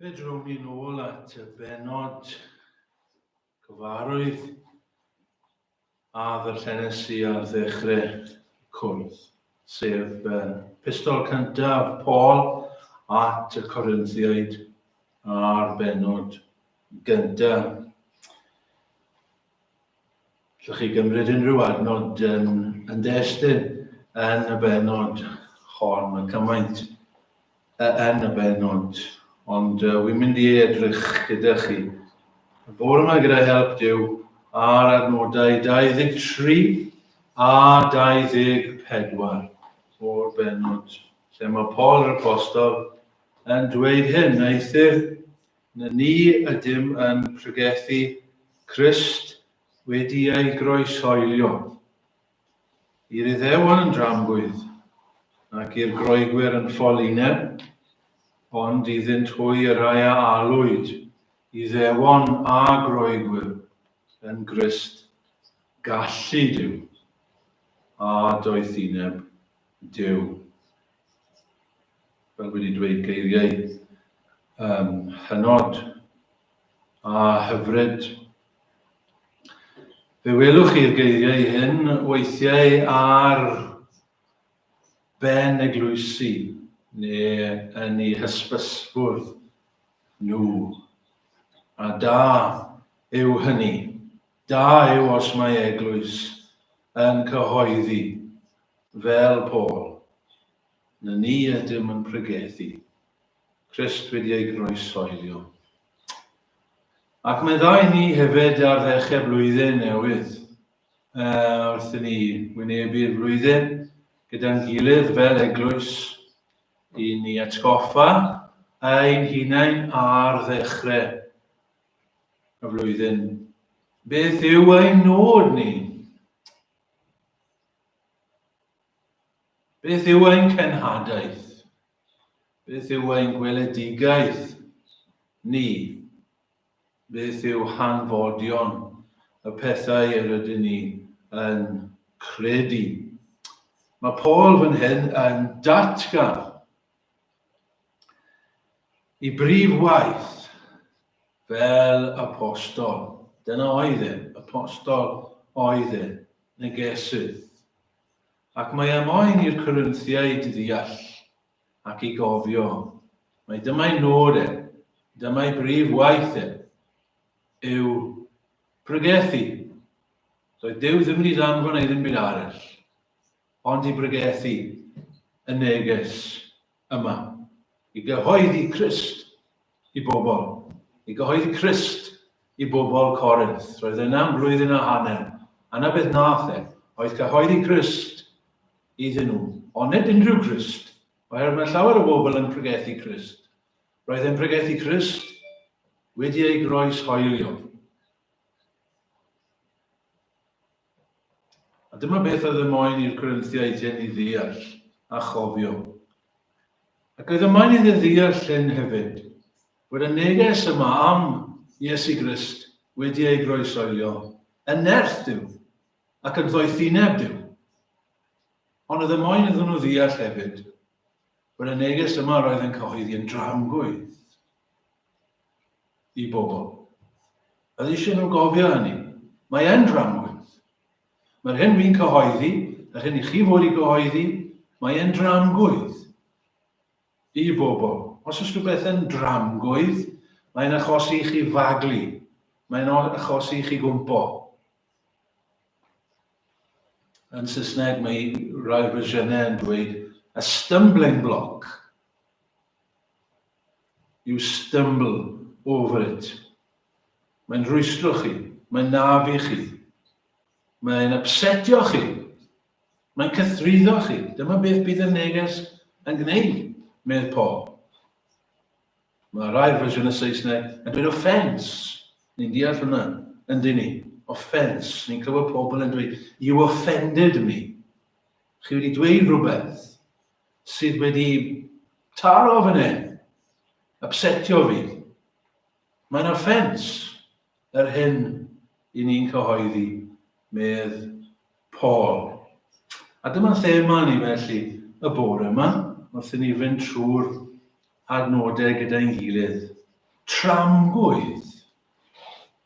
Fe drown ni nôl at y bennod cyfarwydd a ddarllenes i ar ddechrau cwrdd, sef pistol cyntaf Paul at y Corinthiaid a'r bennod gyntaf. Allwch chi gymryd unrhyw adnod yn, yn destun yn y bennod hon, mae cymaint yn y bennod, ond uh, wy'n mynd i edrych gyda chi y bore yma gyda help Duw ar adnodau 23 a 24 o'r bennod lle mae Paul yr Apostol yn dweud hyn, Eithr Na ni ydym yn pregethu Crist wedi ei groeshoelio. I'r Iddewon yn dramgwydd, ac i'r Groegwyr yn ffolineb, ond iddynt hwy y rhai a alwyd, Iddewon a Groegwyr, yn Grist gallu Duw, a doethineb Duw. Fel wedi dweud, geiriau um, hynod a hyfryd. Fe welwch chi'r geiriau hyn weithiau ar ben eglwysi neu yn eu hysbysfwrdd nhw. A da yw hynny. Da yw os mae eglwys yn cyhoeddi fel Paul Na ni ydym yn pregethu. Crist wedi ei groeshoelio. Ac mae'n dda i ni hefyd ar ddechrau blwyddyn newydd, uh, wrth i ni wynebu'r flwyddyn gyda'n gilydd fel eglwys, i ni atgoffa ein hunain ar ddechrau y flwyddyn. Beth yw ein nod ni? Beth yw ein cenhadaeth? Beth yw ein gweledigaeth ni? Beth yw hanfodion y pethau yr ydyn ni yn credu? Mae Paul fan hyn yn datgan i brif waith fel apostol. Dyna oedd e, apostol oedd e, negesydd. Ac mae e moyn i'r Corinthiaid ddeall ac i gofio mai dyma'i nod e, dyma'i brif waith e, yw pregethu. Doedd Duw ddim wedi danfon ei ddim byd arall, ond i bregethu y neges yma, i gyhoeddi Crist i bobl, i gyhoeddi Crist i bobl Corinth. Roedd e yna am flwyddyn a hanner, a 'na beth nath e, oedd cyhoeddi Crist iddyn nhw, ond nid unrhyw Grist, oherwydd mae llawer o bobl yn pregethu Crist. Roedd e'n pregethu Crist wedi ei groeshoelio. A dyma beth oedd y moyn i'r Corinthiaid hyn i ddeall a chofio. Ac oedd y moyn iddyn ddeall hyn hefyd, bod y neges yma am Iesu Grist wedi ei groeshoelio yn nerth Duw ac yn ddoethineb Duw. Ond oedd y moyn iddyn nhw ddeall hefyd bod y neges yma roedd yn cyhoeddi yn dramgwydd i bobl. Oedd eisiau nhw gofio hynny. Mae e'n dramgwydd. Mae'r hyn fi'n cyhoeddi, yr hyn i chi fod i gyhoeddi, mae e'n dramgwydd i bobl. Os oes rhywbeth yn dramgwydd, mae'n achosi i chi faglu. Mae'n achosi i chi gwmpo. Yn Saesneg mae rhai fersiynau yn dweud a stumbling block. You stumble over it. Mae'n rhwystro chi, mae'n nafu chi, mae'n upsetio chi, mae'n cythruddo chi. Dyma beth bydd y neges yn gwneud, medd Paul. Mae rhai fersiwn y Saesneg yn dweud offence. Ni'n deall hwnna, yndyn ni? Offence. Ni'n clywed pobl yn dweud, you offended me. Chi wedi dweud rhywbeth sydd wedi taro fan hyn, upsetio fi. Mae'n offens yr hyn i ni'n cyhoeddi, medd Paul. A dyma thema ni felly y bore yma, wrth i ni fynd trwy'r adnodau gyda'n gilydd. Tramgwydd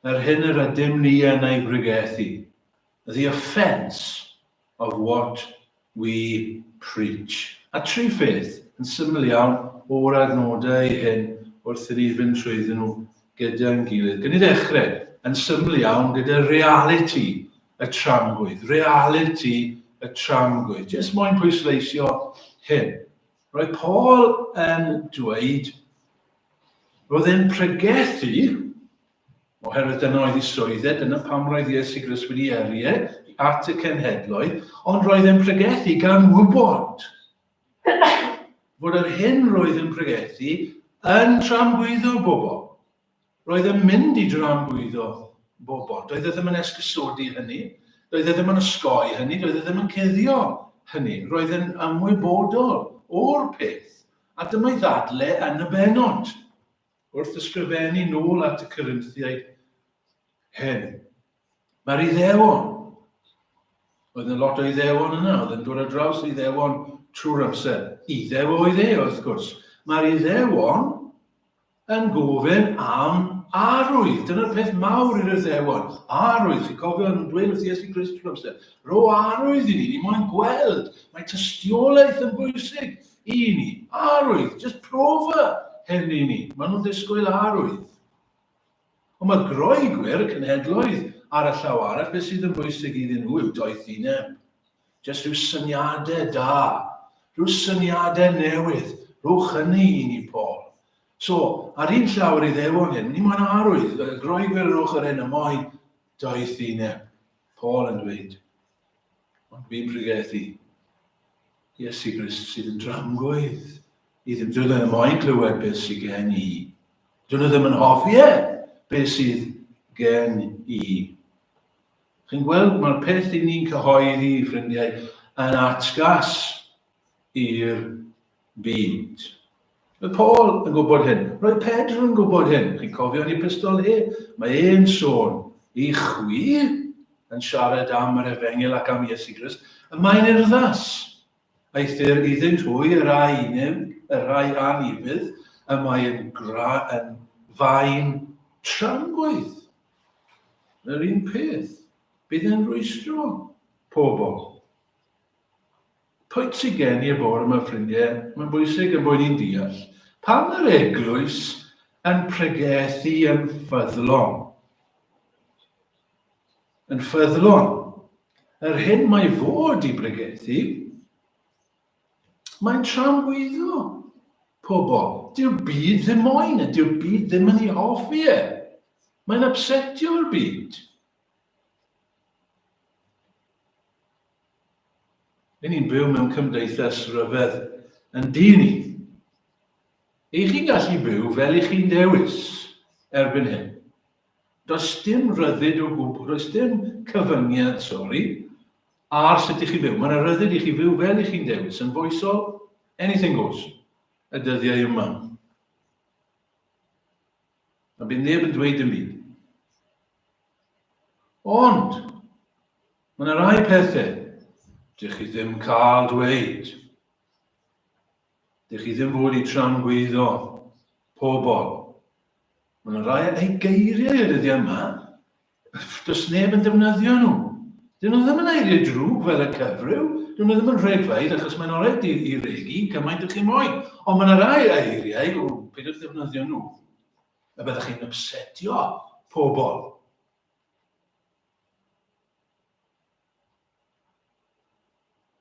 yr hyn yr ydym ni yn ei bregethu. The offence of what we preach. A tri pheth, yn syml iawn, o'r adnodau hyn wrth i ni fynd trwyddyn nhw gyda'n gilydd. Gwn i ddechrau, yn syml iawn, gyda realiti y tramgwydd. Realiti y tramgwydd. Jyst moyn pwysleisio hyn. Roedd Paul yn dweud, roedd e'n pregethu, oherwydd dyna oedd ei swydd e, dyna pam roedd Iesu Grist wedi yrru e at y cenhedloedd, ond roedd e'n pregethu gan wybod fod yr hyn roedd yn pregethu yn tramgwyddo bobl. Roedd yn mynd i dramgwyddo bobl. Doedd e ddim yn esgusodi hynny, doedd e ddim yn osgoi hynny, doedd e ddim yn cuddio hynny. Roedd yn ymwybodol o'r peth. A dyma'i ddadle yn y bennod, wrth ysgrifennu nôl at y Corinthiaid hyn. Mae'r Iddewon, oedd yna lot o Iddewon yna, oedd yn dod ar draws Iddewon trwy'r amser. Iddew oedd e, wrth gwrs. Mae'r Iddewon yn gofyn am arwydd. Dyna'r peth mawr i'r Iddewon. Arwydd. Chi'n cofio nhw'n dweud wrth Iesu Grist trwy'r amser. Rho arwydd i ni, ni moyn gweld. Mae tystiolaeth yn bwysig i ni. Arwydd, just profa hyn i ni. Maen nhw'n disgwyl arwydd. Ond mae'r Groegwyr, y cenhedloedd ar y llaw arall, beth sydd yn bwysig iddyn nhw yw doethineb. Jyst rhyw syniadau da, rhyw syniadau newydd, rhowch hynny i ni, Paul. So, ar un llaw yr Iddewon hyn, ni moyn arwydd, y Groegwyr yr ochr hyn, y moyn doethineb. Paul yn dweud, ond fi'n pregethu Iesu Grist sydd yn dramgwydd i ddim. Dwi ddim moyn clywed beth sydd gen i. Dyn nhw ddim yn hoffi e, beth sydd gen i. Chi'n gweld, mae'r peth i ni'n cyhoeddi, ffrindiau, yn atgas i'r byd. Mae Paul yn gwybod hyn. Roedd Pedr yn gwybod hyn. Chi'n cofio yn ei pistol he? Mae e'n sôn i chwi yn siarad am yr efengyl ac am Iesu Grist. Y mae'n urddas. Eithr iddynt hwy, y rhai unig, y rhai anufudd, y mae'n gra, yn faen tramgwydd. Yr un peth. Bydd e'n rwystro pobl. Pwynt sydd gen i y bore yma, ffrindiau, mae'n bwysig y bod ni'n deall. Pam yr eglwys yn pregethu yn ffyddlon? Yn ffyddlon. Yr hyn mae fod i bregethu, mae'n tramgwyddo pobl. Dyw'r byd ddim moyn e, dyw'r byd ddim yn ei hoffi e. Mae'n upsetio'r byd. Ry'n ni'n byw mewn cymdeithas ryfedd yn dyn ni. Ych chi'n gallu byw fel ych chi'n dewis erbyn hyn. Does dim rhyddid o gwbl, does dim cyfyngiad, sori, ar sut ych chi'n byw. Mae yna ryddid i chi fyw fel ych chi'n dewis, yn foesol, anything goes, y dyddiau yma. A bydd neb yn dweud dim byd. Ond, mae yna rai pethau dych chi ddim cael dweud. Dych chi ddim fod i tramgwyddo pobl. Mae yna rai ei geiriau y dyddiau yma, does neb yn defnyddio nhw. Dyn nhw ddim yn eiriau drwg fel y cyfryw, dyn nhw ddim yn rhegfeydd achos mae'n orau i, i regi gymaint ych chi moyn. Ond mae yna rai eiriau, o, peidiwch ddefnyddio nhw, y byddwch chi'n upsetio pobl.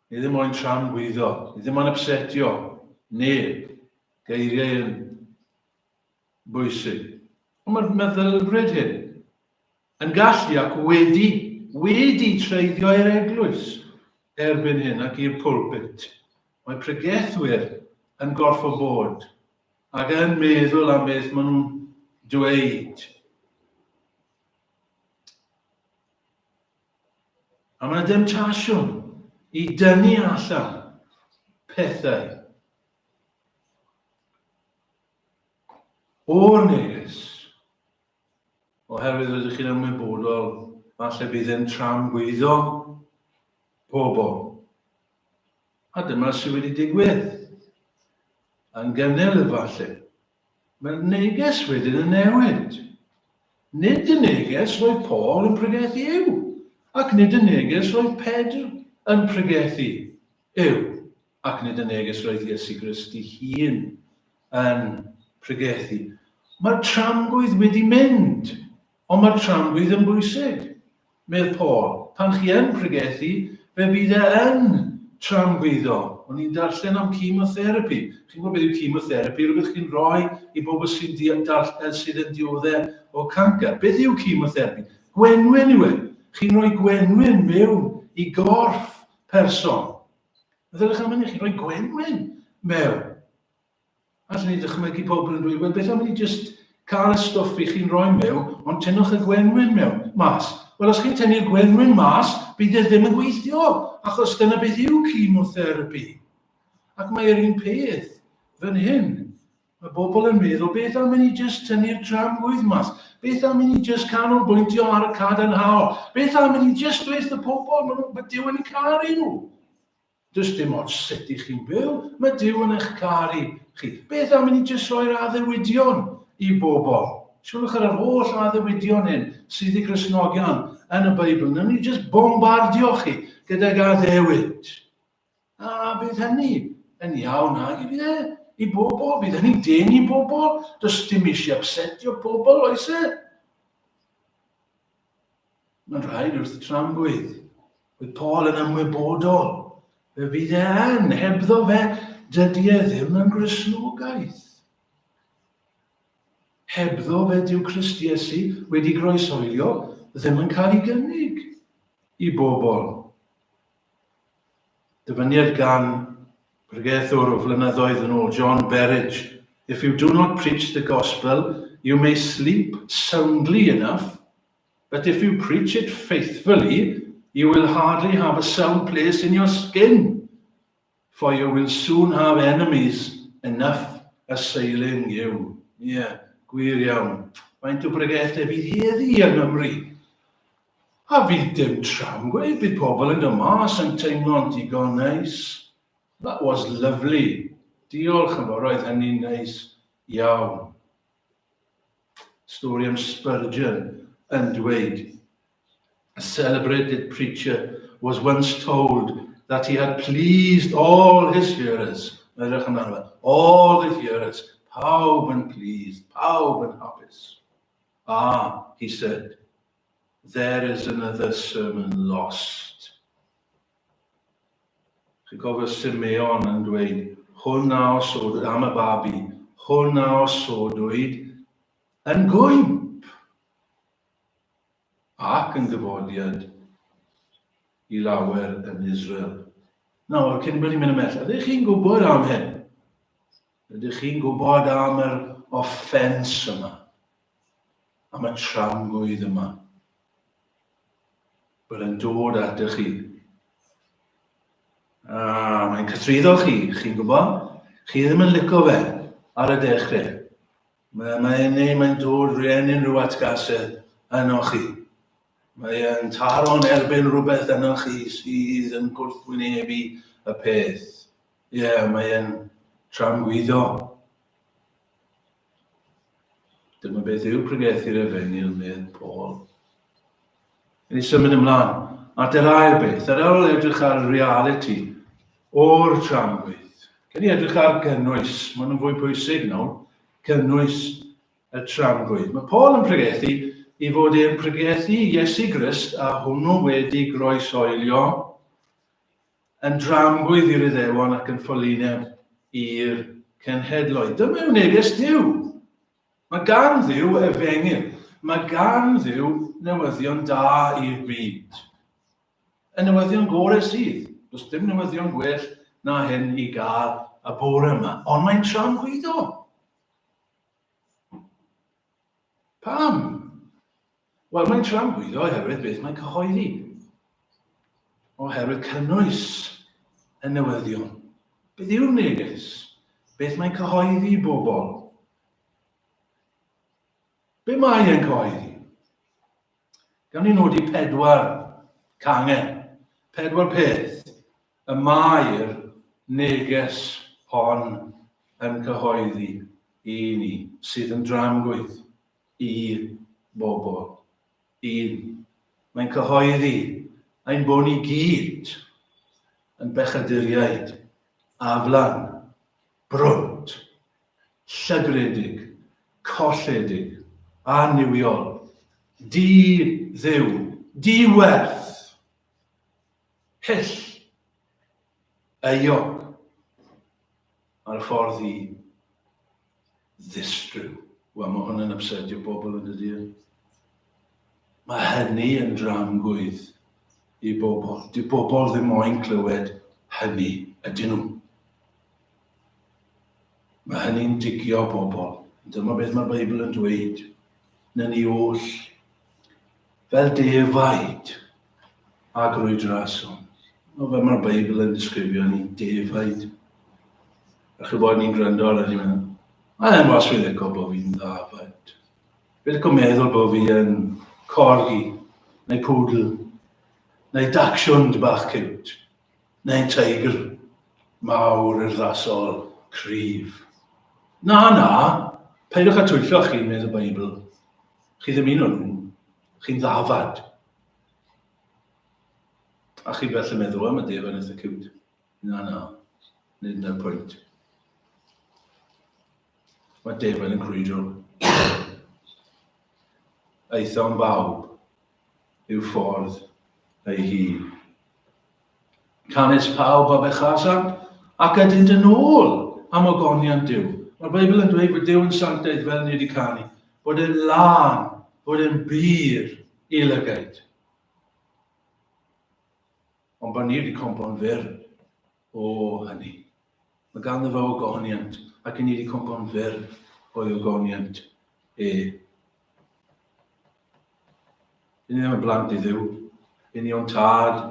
Ni ddim moyn tramgwyddo, ni ddim moyn upsetio neb. Geiriau yn bwysig. Ond mae'r meddylfryd hyn yn gallu ac wedi, wedi treiddio i'r eglwys erbyn hyn ac i'r pulpit. Mae pregethwyr yn gorfod bod ac yn meddwl am beth maen nhw'n dweud. A mae yna demtasiwn i dynnu allan pethau o'r neges, oherwydd rydych chi'n ymwybodol falle bydd yn tramgwyddo pobl. A dyma sydd wedi digwydd. Yn gynnil efallai. Mae'r neges wedyn yn newid. Nid y neges roedd Paul yn pregethu yw, ac nid y neges roedd Pedr yn pregethu yw, ac nid y neges roedd Iesu Grist ei hun yn pregethu. Mae'r tramgwydd wedi mynd, ond mae'r tramgwydd yn bwysig. Medd Paul, pan chi yn pregethu, fe fydd e yn tramgwyddo. O'n i'n darllen am chemotherapy. Chi'n gwybod beth yw chemotherapy? Rhywbeth chi'n rhoi i bobl sy'n sydd yn dioddef o cancer. Beth yw chemotherapy? Gwenwyn yw e. Chi'n rhoi gwenwyn mewn i gorff person. Meddyliwch am hynny, chi'n rhoi gwenwyn mewn. Allwn ni ddychmygu pobl yn dweud, wel beth am i ni jyst cael y stwff i chi'n rhoi mewn, ond tynnwch y gwenwyn mewn, mas. Wel, os chi'n tynnu'r gwenwyn mas, bydd e ddim yn gweithio, achos dyna beth yw chemotherapy. Ac mae'r un peth fan hyn. Mae bobl yn meddwl, beth am i ni jyst tynnu'r tramgwydd mas? Beth am i ni jyst canolbwyntio ar y cadarnhaol? Beth am i ni jyst dweud y pobl, mae Duw yn eu caru nhw? Does dim ots sut i chi'n byw, mae Duw yn eich caru chi. Beth am i ni jyst rhoi'r addewidion i bobl? Sylwch ar yr holl addewidion hyn sydd i Gristnogion yn y Beibl. Nawn ni jyst bombardio chi gydag addewid. A bydd hynny yn iawn ag i e, i bobl, bydd hynny'n denu bobl. Does dim eisiau upsetio pobl, oes e? Mae'n rhaid wrth y tramgwydd. Oedd Paul yn ymwybodol. Fe fydd e yn, hebddo fe, dydy e ddim yn Gristnogaeth. Hebddo fe dyw Crist Iesu wedi groeshoelio ddim yn cael ei gynnig i bobl. Dyfyniad gan bregethwr o flynyddoedd yn ôl, John Berridge. If you do not preach the gospel, you may sleep soundly enough, But if you preach it faithfully, you will hardly have a sound place in your skin, for you will soon have enemies enough assailing you. Ie, yeah, gwir iawn. Faint o bregethau fydd heddi yng Nghymru? A fydd dim tramgwydd, bydd pobl yn dod mas yn teimlo'n digon neis. That was lovely. Diolch yn fawr, roedd hynny'n neis iawn. Stori am Spurgeon yn dweud, A celebrated preacher was once told that he had pleased all his hearers. Edrych amdano fe. All the hearers. Pawb yn pleased. Pawb yn hapus. Ah, he said, there is another sermon lost. Chi'n cofio Simeon yn dweud, hwn a osodwyd, am y babi, hwn a osodwyd yn gwymp ac yn gyfodiad i lawer yn Israel. Nawr, cyn bod ni'n mynd ymhell, ydych chi'n gwybod am hyn? Ydych chi'n gwybod am yr offens yma? Am y tramgwydd yma? Bod e'n dod atoch chi. A mae'n cythruddo chi, chi'n gwybod? Chi ddim yn lico fe ar y dechrau. Mae'n mae mae mae'n dod rhieni'n rhyw atgasedd yno chi. Mae e'n taro'n erbyn rhywbeth yno chi sydd yn gwrthwynebu y peth. Ie, yeah, mae e'n tramgwyddo. Dyma beth yw pregethu'r efengyl, medd Paul. Yn ni symud ymlaen at yr ail beth, ar ôl edrych ar y realiti o'r tramgwydd. Cyn i edrych ar gynnwys, maen nhw'n fwy pwysig nawr, cynnwys y tramgwydd. Mae Paul yn pregethu i fod e'n pregethu Iesu Grist a hwnnw wedi groesoelio yn dramgwydd i'r Iddewon ac yn ffolineb i'r cenhedloedd. Dyma yw neges Duw. Mae gan Dduw efengyl. Mae gan Dduw newyddion da i'r byd. Y newyddion gore sydd. Does dim newyddion gwell na hyn i gael y bore yma. Ond mae'n tramgwyddo. Pam? Wel, mae'n tramgwyddo oherwydd beth mae'n cyhoeddi. Oherwydd cynnwys y newyddion. Beth yw'r neges? Beth mae'n cyhoeddi i bobl? Be mae e'n cyhoeddi? Gawn ni nodi pedwar cangen, pedwar peth y mae'r neges hon yn cyhoeddi i ni sydd yn dramgwydd i bobl. Un, mae'n cyhoeddi ein bod ni gyd yn bechaduriaid aflan, brwnt, llygredig, colledig, annuwiol, di-dduw, di-werth, hyll, euog, ar y ffordd i ddistryw. Wel, mae hwn yn upsetio bobl yn dydy. E? Mae hynny yn dramgwydd i bobl. Di bobl ddim moyn clywed hynny, ydyn nhw. Mae hynny'n digio bobl. Dyma beth mae'r Beibl yn dweud. Na ni oll, fel defaid a grwydrasom. O, fel mae'r Beibl yn disgrifio ni, defaid. A chi bod ni'n gwrando ar hynny, mae'n Mae'n was fi licio bod fi'n ddafaid. Fi licio meddwl bod fi yn corgi, neu pwdl, neu dachshund bach ciwt, neu'n teigr mawr urddasol, cryf. Na, na, peidiwch â twyllo chi, medd y Beibl. Chi ddim un o'n nhw. Chi'n ddafad. A chi felly meddwl am y defaid eitha cute. Na, na. Nid yna'r pwynt. Mae defaid yn crwydro. Aethom bawb i'w ffordd ei hun. Canys pawb a bechasant ac ydynt yn ôl am ogoniant Duw. Mae'r Beibl yn dweud bod Duw yn sanctaidd fel ni wedi canu, bod e'n lân, bod e'n bur i lygaid. Ond bod ni wedi cwympo'n fyr o hynny. Mae ganddo fe ogoniant, ac ni wedi cwympo'n fyr o'i ogoniant e. Dyn ni ddim yn blant i Dduw. Dyn ni o'n tad,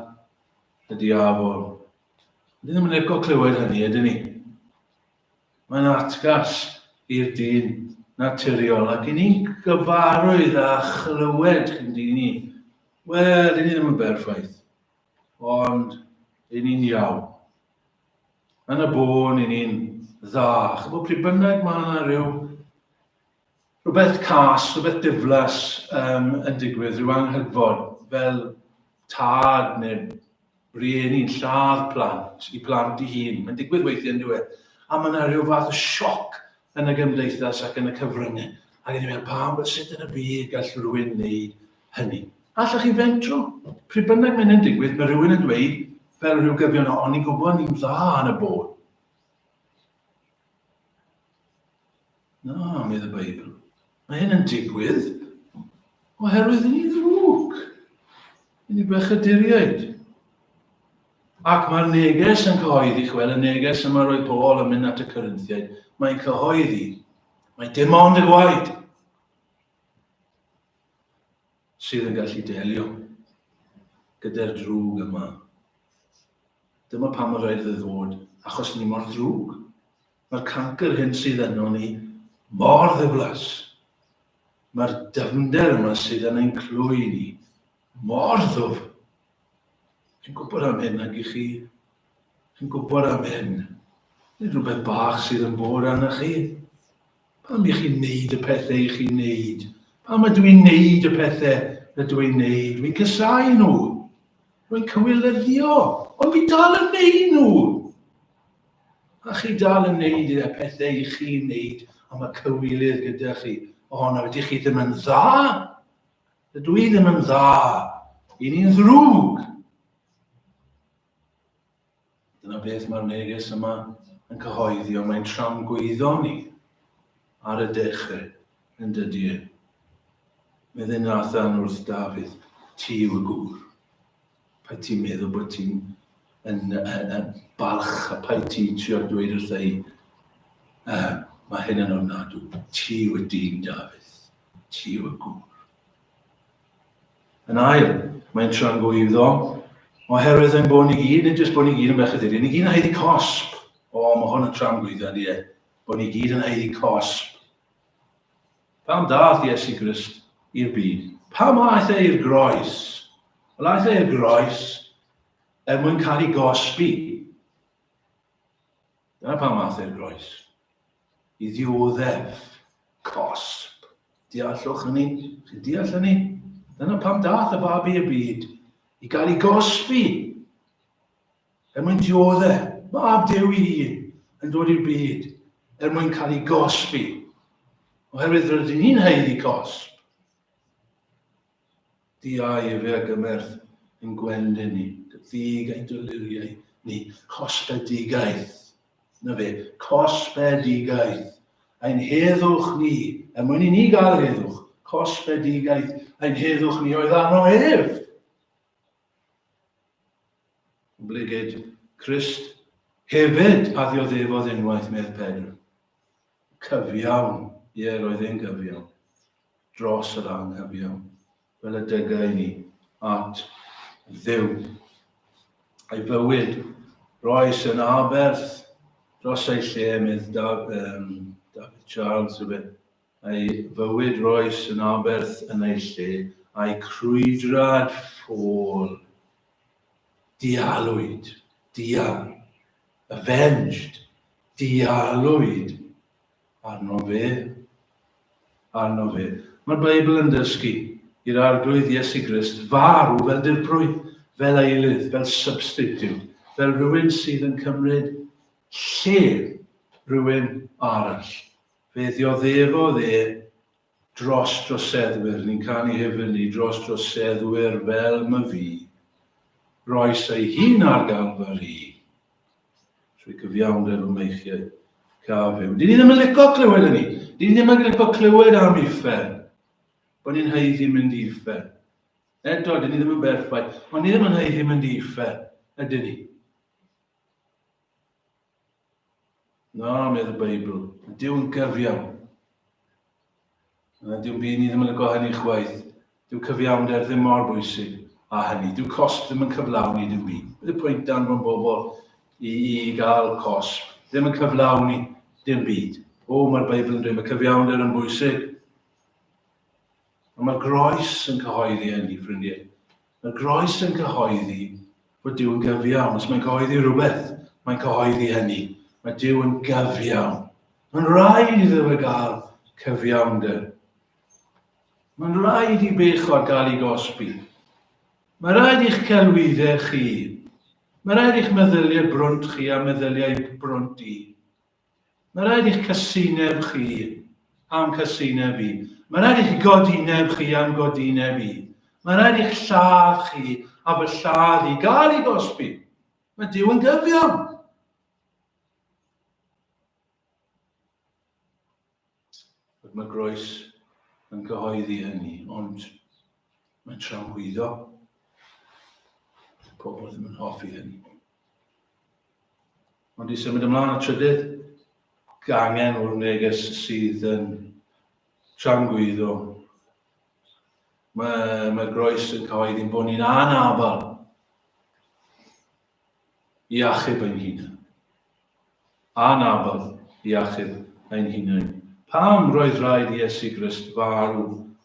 y diafol. Dyn ni ddim yn licio clywed hynny, ydyn ni? Mae'n atgas i'r dyn naturiol, ac i ni'n gyfarwydd â chlywed, chi'n dyn ni. Wel, dyn ni ddim yn berffaith, ond dyn ni'n iawn. Yn y bôn, i ni'n dda. Chybod, pryd bynnag mae yna rhyw rhywbeth cas, rhywbeth diflas um, yn digwydd, rhyw anghydfod, fel tad neu rieni'n lladd plant i plant i hun. Mae'n digwydd weithiau yn dweud. A mae yna rhyw fath o sioc yn y gymdeithas ac yn y cyfryngau. Ac yn meddwl, pam, sut yn y byd gall rhywun wneud hynny? Allwch chi fentro? Pryd bynnag mae'n digwydd, mae rhywun yn dweud, fel rhyw gyfion, o'n i'n gwybod ni'n dda yn y bôn. Na, medd y Beibl. Mae hyn yn digwydd oherwydd ni ddrwg. Ni bechaduriaid. Ac mae'r neges yn cyhoeddi, chwel, y neges yma roedd Paul yn mynd at y Corinthiaid, mae'n cyhoeddi, mae dim ond y gwaed sydd yn gallu delio gyda'r drwg yma. Dyma pam mae rhaid iddo ddod, achos ni mor ddrwg. Mae'r cancr hyn sydd yno ni mor ddiflas. Mae'r dyfnder yma sydd yn ein clwy ni mor ddwfn. Chi'n gwybod am hyn ag i chi. Chi'n gwybod am hyn. Nid rhywbeth bach sydd yn bod arnoch chi. Pam i chi'n neud y pethau i chi'n neud? Pam ydw i'n neud y pethau rydw i'n neud? Dwi'n cysau nhw. Rwy'n cywilyddio, ond fi dal yn neud nhw. A chi dal yn neud y pethau i chi'n neud, a mae cywilydd gyda chi. O, na, ydych chi ddim yn dda? Dydw i ddim yn dda. I ni'n ddrwg. Dyna beth mae'r neges yma yn cyhoeddi, ond mae'n tramgwyddo ni ar y dechrau yn dydy e. Meddai Nathan wrth Dafydd, ti yw y gŵr. Paid ti'n meddwl bod ti'n yn, yn, yn balch a paid ti'n trio dweud wrtha i, uh, mae hyn yn ofnadw. Ti yw y dyn, Dafydd. Ti yw y gŵr. Yn ail, mae'n tramgwyddo oherwydd ein bod ni gyd, nid jyst bod ni gyd yn bechaduriaid, ni gyd yn haeddu cosb. O, mae hwn yn tramgwyddo, ydy e. Bod ni gyd yn haeddu cosb. Pam daeth Iesu Grist i'r byd? Pam aeth e i'r groes? Wel, aeth e i'r groes er mwyn cael ei gosbi. Dyna pam aeth e i'r groes. i ddioddef cosb. Deallwch hynny? Chi'n deall hynny? Dyna pam dath y babi y byd, i gael ei gosbi, er mwyn diodde. Mab Duw i hun yn dod i'r byd er mwyn cael ei gosbi. Oherwydd rydyn ni'n haeddu cosb. Diau efe a gymerth yn gwendid ni, dy ddig a'i doluriau ni, cosbedigaeth. Na fe, cosbedigaeth. Ein heddwch ni, er mwyn i ni gael heddwch, cosbedigaeth, ein heddwch ni oedd arno ef. Oblegid Crist hefyd a ddioddefodd unwaith, medd Pedr. Cyfiawn, ie, roedd e'n gyfiawn, dros yr anghyfiawn, fel y dygai ni at Dduw. Ei fywyd roes yn aberth dros ei lle, medd David Charles, yw e. Ei fywyd roes yn aberth yn ei lle, a'i crwydrad ffôl. Dialwyd, dial, avenged, dialwyd arno fe, arno fe. Mae'r Beibl yn dysgu i'r Arglwydd Iesu Grist farw fel dirprwy, fel eilydd, fel substitute, fel rhywun sydd yn cymryd lle rhywun arall. Fe ddioddefodd e dros droseddwyr, ni'n canu hefyd ni, dros droseddwyr fel my fi. Roes ei hun ar Galfari, trwy gyfiawnder fy meichiau caf fyw. Dyn ni ddim yn licio clywed hynny. Dyn ni ddim yn licio clywed am uffern. Bod ni'n haeddu mynd i uffern. Eto, dyn ni ddim yn berffaith, ond ni ddim yn haeddu mynd i uffern, ydyn ni? Na, medd y Beibl. Mae Duw yn gyfiawn. Na, Duw byd ni ddim yn licio hynny chwaith. Dyw cyfiawnder ddim mor bwysig a hynny. Dyw cosb ddim yn cyflawni dim byd. Bydd y pwynt danfon bobl i, i gael cosb. Ddim yn cyflawni dim byd. O, mae'r Beibl yn dweud mae cyfiawnder yn bwysig. Ond mae'r groes yn cyhoeddi hynny, ffrindiau. Mae'r groes yn cyhoeddi fod Duw yn gyfiawn. Os mae'n cyhoeddi rhywbeth, mae'n cyhoeddi hynny. Mae Duw yn gyfiawn. Mae'n rhaid iddo fe gael cyfiawnder. Mae'n rhaid i bechod gael ei gosbi. Mae'n rhaid i'ch celwyddau chi. Mae'n rhaid i'ch meddyliau brwnt chi a meddyliau brwnt i. Mae'n rhaid i'ch casineb chi am casineb i. Mae'n rhaid i'ch godineb chi am godineb i. Mae'n rhaid i'ch lladd chi a fy lladd i gael ei gosbi. Mae Duw yn gyfiawn. Ac mae groes yn cyhoeddi hynny, ond mae'n tramgwyddo. Pobl ddim yn hoffi hynny. Ond i symud ymlaen y trydydd gangen o'r neges sydd yn tramgwyddo. Mae'r mae groes yn cyhoeddi'n bod ni'n anabl i achub ein hunain. Anabl i achub ein hunain. Pam roedd rhaid i Iesu Grist farw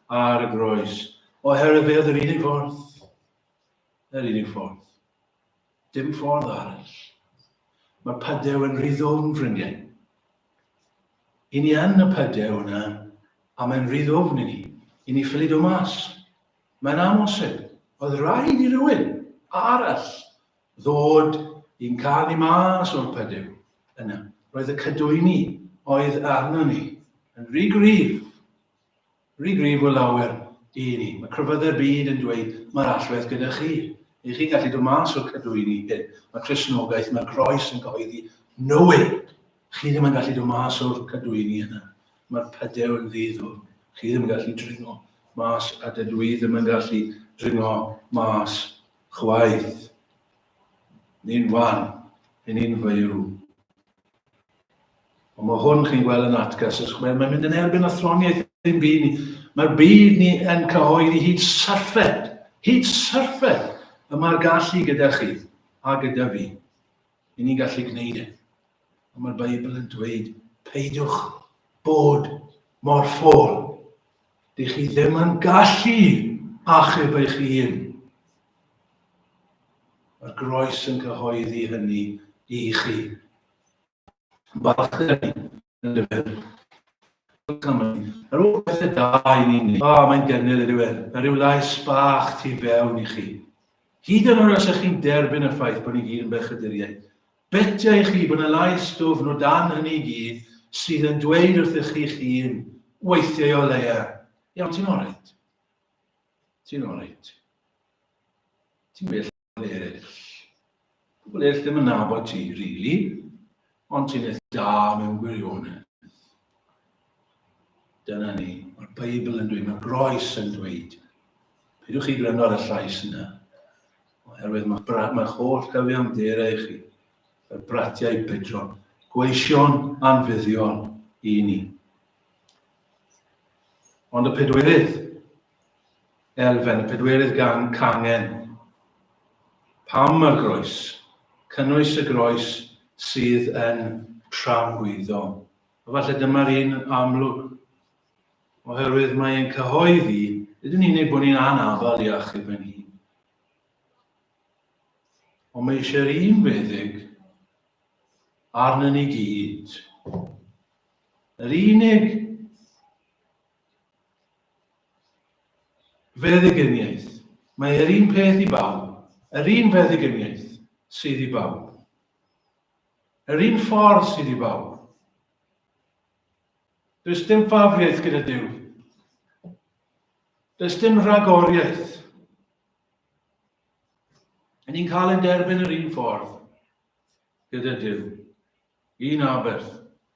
ar y groes? Oherwydd fe oedd yr unig ffordd. Yr unig ffordd. Dim ffordd arall. Mae pydew yn rhy ddwfn, ffrindiau. I ni yn y pydew yna, a mae'n rhy ddwfn i ni. I ni ffili dod mas. Mae'n amhosib. Oedd rhaid i rywun arall ddod i'n cael ni mas o'r pydew yna. Roedd y cadwyni oedd arno ni yn rhy gryf. Rhy gryf o lawer i ni. Mae crefyddau'r byd yn dweud, mae'r allwedd gyda chi. Ych chi'n gallu dod mas o'r cadwyni hyn. Mae Cristnogaeth, mae'r groes yn cyhoeddi, no way! Chi ddim yn gallu dod mas o'r cadwyni yna. Mae'r pydew yn ddiddwr. Chi ddim yn gallu dringo mas, a dydw i ddim yn gallu dringo mas chwaith. Ni'n wan, ni'n fyw. Ond mae hwn chi'n gweld yn atgas, os mae'n mynd yn erbyn athroniaeth ein byd ni. Mae'r byd ni yn cyhoeddi hyd syrffed, hyd syrffed y mae'r gallu gyda chi a gyda fi. I ni'n gallu gwneud e. Ond mae'r Beibl yn dweud, peidiwch bod mor ffôl. Dych chi ddim yn gallu achub eich hun. Mae'r groes yn cyhoeddi hynny i chi. Balchder ni. Yndyfe? Ar ôl pethau da i ni'n neud. O, mae'n gynnil ydyw e. Mae rhyw lais bach tu fewn i chi. Hyd yn oed os ych chi'n derbyn y ffaith bod ni gyd yn bechaduriaid, betia i chi bod yna lais dwfn o dan hynny i gyd sydd yn dweud wrthych chi'ch hun, weithiau o leia, iawn, ti'n oreit. Ti'n oreit. Ti'n well eraill. Pobl eraill ddim yn nabod ti, really, ond ti'n eitha da mewn gwirionedd. Dyna ni. Mae'r Beibl yn dweud, mae'r groes yn dweud. Peidiwch chi gwrando ar y llais yna. Oherwydd mae, mae holl gyfiawnderau i chi, fel bratiau bydron, gweision anfuddiol i ni. Ond y pedwerydd, elfen, y pedwerydd gan cangen. Pam mae'r groes? Cynnwys y groes sydd yn tramgwyddo. A falle dyma'r un amlwg, oherwydd mae'n cyhoeddi, nid yn unig bod ni'n anabl i achub yn hun, ond mae eisiau'r un feddyg arnyn ni gyd. Yr unig Feddyginiaeth. Mae yr un peth i bawb. Yr un feddyginiaeth sydd i bawb. Yr un ffordd sydd i bawb. Does dim ffafriaeth gyda Duw. Does dim rhagoriaeth. Yn ni'n cael ein derbyn yr un ffordd gyda Duw. Un aberth.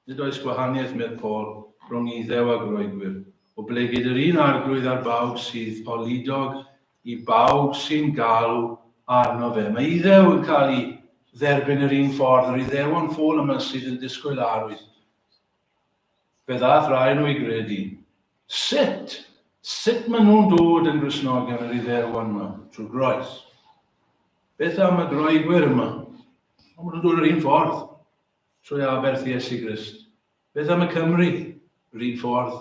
Nid oes gwahaniaeth, medd Paul, rhwng Iddew a Groegwyr, oblegid yr un Arglwydd ar bawb sydd oludog i bawb sy'n galw arno fe. Mae Iddew yn cael ei dderbyn yr un ffordd, yr Iddewon ffôl yma sydd yn disgwyl arwydd. Fe ddaeth rai nhw i gredu. Sut? Sut maen nhw'n dod yn Gristnogion yr Iddewon yma? Trwy groes. Beth am y Groegwyr yma? Ond maen nhw'n dod yr un ffordd, trwy aberth Iesu Grist. Beth am y Cymry? Yr un ffordd,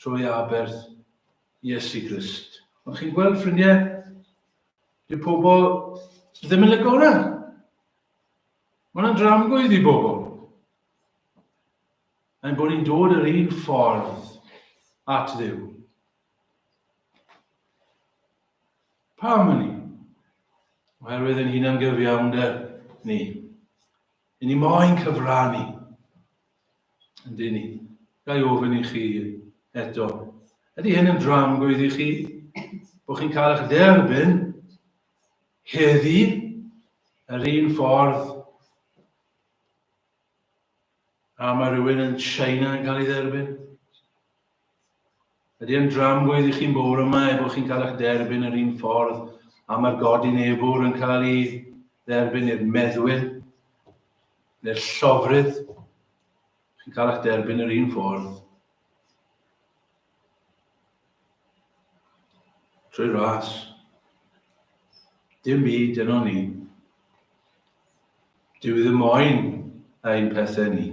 trwy aberth Iesu Grist. Ond chi'n gweld, ffrindiau, dyw pobl ddim yn licio hwnna. Mae hwnna'n dramgwydd i bobl. Ein bod ni'n dod yr un ffordd at Dduw. Pam hynny? Oherwydd yn hunan gyfiawnder ni. I ni moyn cyfrannu. Yndyn ni. Ga i ofyn i chi eto. Ydy hyn yn dramgwydd i chi? Bod chi'n cael eich derbyn heddi yr un ffordd a mae rhywun yn China yn cael ei dderbyn? Ydy e'n dramgwydd i chi'n bore yma er bod chi'n cael eich derbyn yr un ffordd a mae'r godinebwr yn cael ei dderbyn i'r meddwyn neu'r llofrydd? Chi'n cael eich derbyn yr un ffordd. Trwy ras. Dim byd yno ni. Dyw ddim moyn ein pethau ni.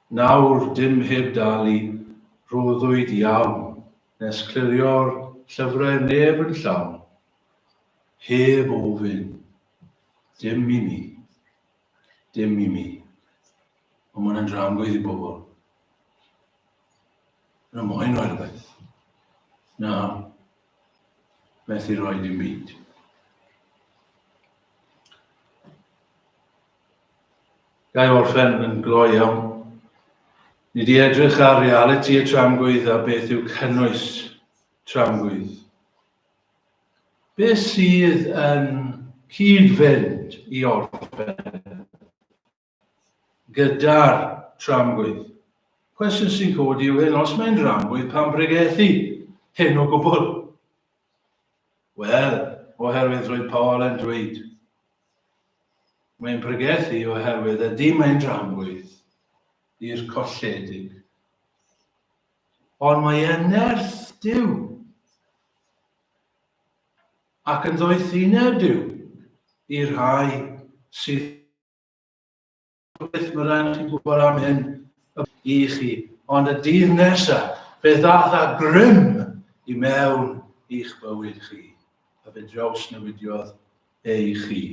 Nawr, dim heb dalu, rhoddwyd iawn, nes clirio'r llyfrau neb yn llawn, heb ofyn, dim i mi, dim i mi. Ond mae hwnna'n dramgwydd i bobl. Yna moyn rhoi rhywbeth. Na, methu rhoi dim byd. Ga i orffen yn gloi iawn. Ni di edrych ar realiti y tramgwydd a beth yw cynnwys tramgwydd. Beth sydd yn cyd-fynd i orffen gyda'r tramgwydd? Cwestiwn sy'n codi yw hyn, os mae'n dramgwydd, pam bregethu hyn o gwbl? Wel, oherwydd roedd Paul yn dweud, Mae'n pregethu oherwydd ydy mae'n dramgwydd i'r colledig. Ond mae yn nerth Duw ac yn ddoethineb Duw i'r rhai sydd beth mae rhaid chi'n gwybod am hyn i chi. Ond y dydd nesaf, fe ddath â grym i mewn i'ch bywyd chi. A fe drawsnewidiodd ei chi.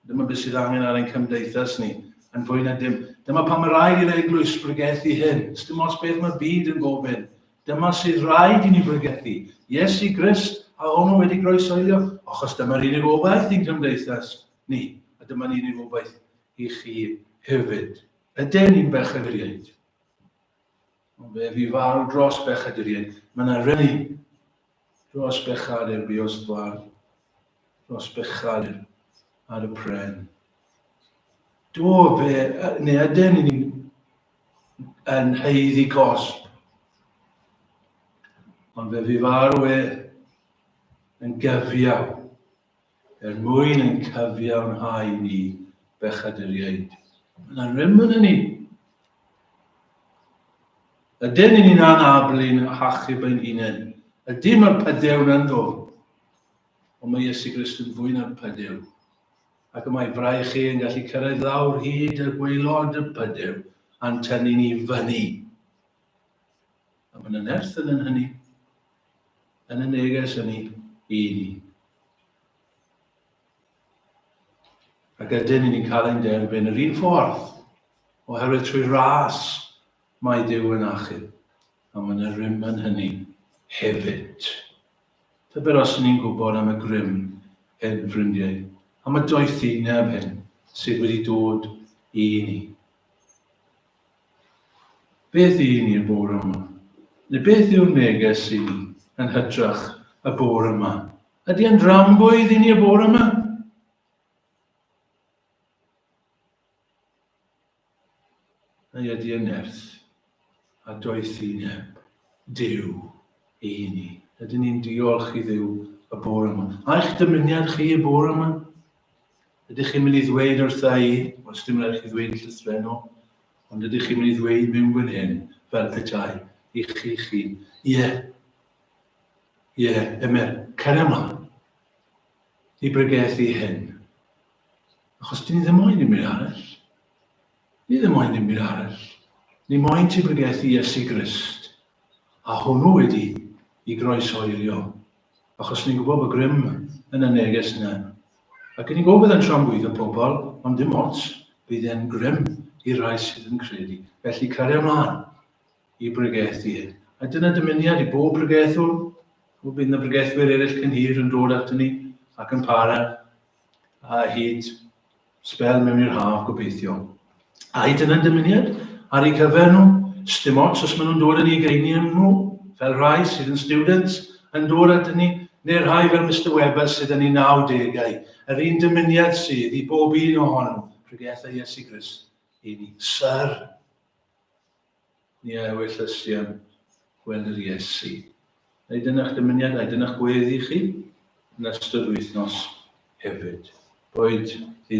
Dyma beth sydd angen ar ein cymdeithas ni. yn fwy na dim. Dyma pam mae rhaid i'r eglwys bregethu hyn. Dim ots beth mae'r byd yn gofyn. Dyma sydd rhaid i ni bregethu. Iesu Grist a hwnnw wedi groesoelio, achos dyma'r unig obaith i'n cymdeithas ni, a dyma'n unig obaith i chi hefyd. Ydyn ni'n bechaduriaid? Ond fe fi farw dros bechaduriaid. Mae yna rynnu dros bechadur buost farw. Dros bechadur ar y pren. Do fe, neu ydyn ni'n yn haeddu cosb. Ond fe fi farw e yn gyfiawn er mwyn ein cyfiawnhau ni bechaduriaid. Mae yna rym yn ni. Ydyn ni'n anabl i'n hachub ein hunain? Ydy mae'r pydew yn ddwfn. Ond mae Iesu Grist yn fwy na'r pydew. Ac y mae braich chi yn gallu cyrraedd lawr hyd y gwaelod y pydew a'n tynnu ni fyny. A mae yna nerth yn hynny, yn y neges hynny i ni. Ac ydyn ni'n cael ein derbyn yr un ffordd, oherwydd trwy ras mae Duw yn achub, a mae yna rym yn hynny hefyd. Tybed os ni'n gwybod am y grym hyn, ffrindiau, am y doethineb hyn sydd wedi dod i ni. Beth i ni'r bore yma? Neu beth yw'r neges i ni yn hytrach y bore yma? Ydy e'n dramgwydd i ni y bore yma? Neu ydy e'n nerth a doethineb Duw i ni? Ydyn ni'n diolch i Dduw y bore yma? A'ch dymuniad chi y bore yma? Ydych chi'n mynd i ddweud wrtha i, os dim rhaid chi ddweud yn llythrennol, ond ydych chi'n mynd i ddweud mewn fan hyn, fel petai, i chi chi, ie, Ie, Emyr, caria mlaen i bregethu hyn. Achos dyn ni ddim moyn dim byd arall. Ni ddim moyn dim byd arall. Ni moyn ti bregethu Iesu Grist. A hwnnw wedi i groesoelio. Achos ni'n gwybod bod grym yn y neges yna. Ac ni'n gwybod bydd yn tramgwyddo pobl, ond dim ots, bydd e'n grym i'r rhai sydd yn credu. Felly caria mlaen i bregethu. A dyna dymuniad i bob pregethwr. O, bydd yna bregethwyr eraill cyn hir yn dod ato ni ac yn para a hyd sbel mewn i'r haf gobeithio. Ai dyna'n dymuniad ar eu cyfer nhw? Sdim ots os maen nhw'n dod yn ugeiniau nhw, fel rhai sydd yn students yn dod at ni, neu rhai fel Mister Webber sydd yn ei 90au. Yr un dymuniad sydd i bob un ohonyn nhw, pregethau Iesu Grist i ni. Syr, Ni a ewyllysiam gweld yr Iesu. Ai dyna'ch dymuniad, ai dyna'ch gweddi chi yn ystod wythnos hefyd. Boed i